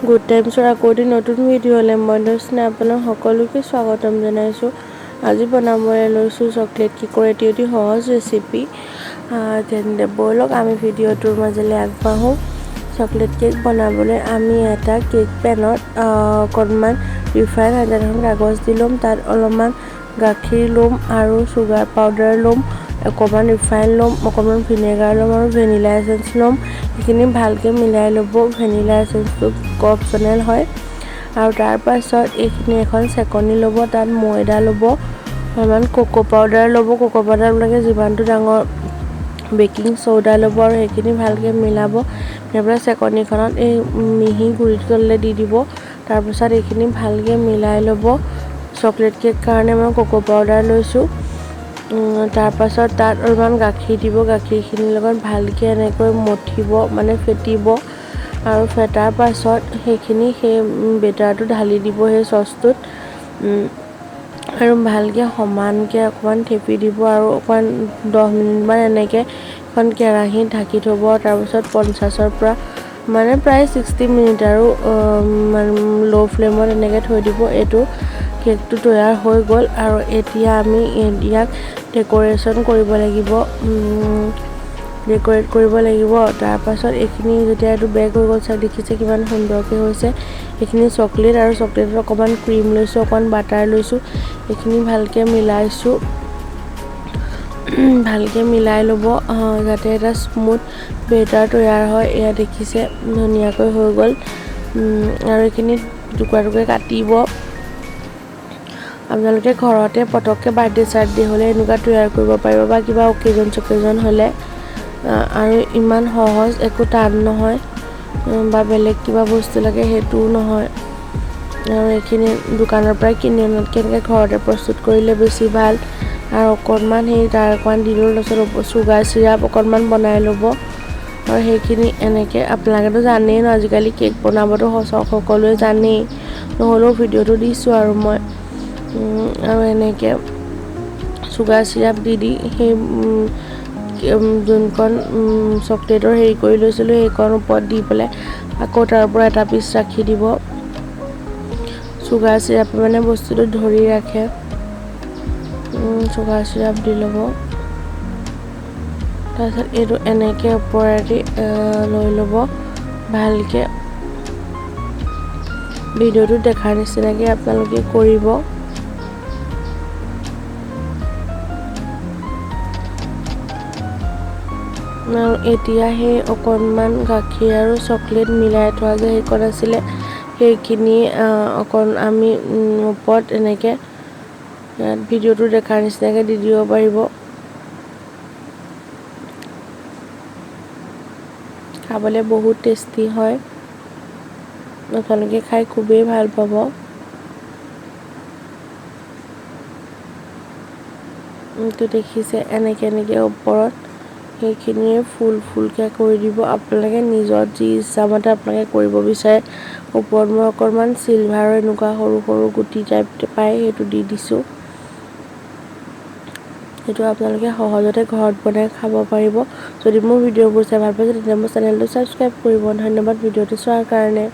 Good টাইমছৰ আকৌ এটি নতুন ভিডিঅ'লৈ মই দৰ্শনে আপোনাক সকলোকে স্বাগতম জনাইছোঁ। আজি বনাবলৈ লৈছোঁ চকলেট কেকৰ এটি অতি সহজ ৰেচিপি। তেন্তে ব'লক আমি ভিডিঅ'টোৰ মাজলৈ আগবাঢ়োঁ। চকলেট কেক বনাবলৈ আমি এটা কেক পেনত অকণমান ৰিফাইন এখন কাগজ দি ল'ম, তাত অলপমান গাখীৰ ল'ম আৰু চুগাৰ পাউডাৰ ল'ম, অকণমান ৰিফাইন ল'ম, অকণমান ভিনেগাৰ ল'ম আৰু ভেনিলা এচেঞ্চ ল'ম। সেইখিনি ভালকৈ মিলাই ল'ব। ভেনিলা এচেঞ্চটো অপশ্যনেল হয়। আৰু তাৰপাছত এইখিনি এখন চেকনি ল'ব, তাত ময়দা ল'ব, অলপমান কোকো পাউডাৰ ল'ব। কোকো পাউডাৰ আপোনালোকে যিমানটো ডাঙৰ, বেকিং চ'ডা ল'ব আৰু সেইখিনি ভালকৈ মিলাব। মিলাই পেলাই চেকনিখনত এই মিহি গুড়িটো তললৈ দি দিব। তাৰপিছত এইখিনি ভালকৈ মিলাই ল'ব। চকলেট কেক কাৰণে মই কোকো পাউডাৰ লৈছোঁ। তাৰপাছত তাত অলপমান গাখীৰ দিব। গাখীৰখিনিৰ লগত ভালকৈ এনেকৈ মঠিব, মানে ফেটিব। আৰু ফেটাৰ পাছত সেইখিনি সেই বেটাৰটো ঢালি দিব সেই চচটোত আৰু ভালকৈ সমানকৈ অকণমান থেপি দিব আৰু অকণমান 10 মিনিটমান এনেকৈ এখন কেৰাহীত ঢাকি থ'ব। তাৰপিছত 50ৰ পৰা মানে প্ৰায় 60 মিনিট আৰু ল' ফ্লেমত এনেকৈ থৈ দিব। এইটো কেকটো তৈয়াৰ হৈ গ'ল। আৰু এতিয়া আমি ইয়াক ডেক'ৰেশ্যন কৰিব লাগিব, ডেক'ৰেট কৰিব লাগিব। তাৰপাছত এইখিনি যেতিয়া এইটো বেক হৈ গ'ল, চাই দেখিছে কিমান সুন্দৰকৈ হৈছে। এইখিনি চকলেট আৰু চকলেটত অকণমান ক্ৰীম লৈছোঁ, অকণমান বাটাৰ লৈছোঁ, এইখিনি ভালকৈ মিলাইছোঁ। ভালকৈ মিলাই ল'ব যাতে এটা স্মুথ বেটাৰ তৈয়াৰ হয়। এয়া দেখিছে ধুনীয়াকৈ হৈ গ'ল। আৰু এইখিনি টুকুৰা টুকুৰা কাটিব। আপোনালোকে ঘৰতে পটককৈ বাৰ্থডে চাৰ্থডে হ'লে এনেকুৱা তৈয়াৰ কৰিব পাৰিব বা কিবা অকেজন চকেজন হ'লে। আৰু ইমান সহজ, একো টান নহয় বা বেলেগ কিবা বস্তু লাগে সেইটোও নহয়। আৰু এইখিনি দোকানৰ পৰাই কিনি অনাতকৈ এনেকৈ ঘৰতে প্ৰস্তুত কৰিলে বেছি ভাল। আৰু অকণমান সেই তাৰ অকণমান দি ল'ব, তাৰপিছত চুগাৰ চিৰাপ অকণমান বনাই ল'ব। আৰু সেইখিনি এনেকৈ আপোনালোকেতো জানেই ন, আজিকালি কেক বনাবতো সকলোৱে জানেই, নহ'লেও ভিডিঅ'টো দিছোঁ আৰু মই। আৰু এনেকৈ চুগাৰ চিৰাপ দি দি সেই যোনকণ চকলেটৰ হেৰি কৰি লৈছিলোঁ সেইকণ ওপৰত দি পেলাই আকৌ তাৰ পৰা এটা পিচ ৰাখি দিব। চুগাৰ চিৰাপে মানে বস্তুটো ধৰি ৰাখে। চুগাৰ চিৰাপ দি ল'ব। তাৰপিছত এইটো এনেকৈ ওপৰেদি লৈ ল'ব ভালকৈ। ভিডিঅ'টো দেখাৰ নিচিনাকৈ আপোনালোকে কৰিব। আৰু এতিয়া সেই অকণমান গাখীৰ আৰু চকলেট মিলাই থোৱা যে সেইকণ আছিলে, সেইখিনি অকণ আমি ওপৰত এনেকৈ ইয়াত ভিডিঅ'টো দেখাৰ নিচিনাকৈ দি দিব পাৰিব। খাবলৈ বহুত টেষ্টি হয়, আপোনালোকে খাই খুবেই ভাল পাব। এইটো দেখিছে এনেকৈ এনেকৈ ওপৰত সেইখিনিয়ে ফুল ফুলকৈ কৰি দিব। আপোনালোকে নিজৰ যি ইচ্ছামতে আপোনালোকে কৰিব বিচাৰে। ওপৰত মই অকণমান চিলভাৰৰ এনেকুৱা সৰু সৰু গুটি টাইপ পায় সেইটো দি দিছোঁ। সেইটো আপোনালোকে সহজতে ঘৰত বনাই খাব পাৰিব। যদি মোৰ ভিডিঅ'বোৰ চাই ভাল পাইছে তেতিয়া মোৰ চেনেলটো ছাবস্ক্ৰাইব কৰিব। ধন্যবাদ ভিডিঅ'টো চোৱাৰ কাৰণে।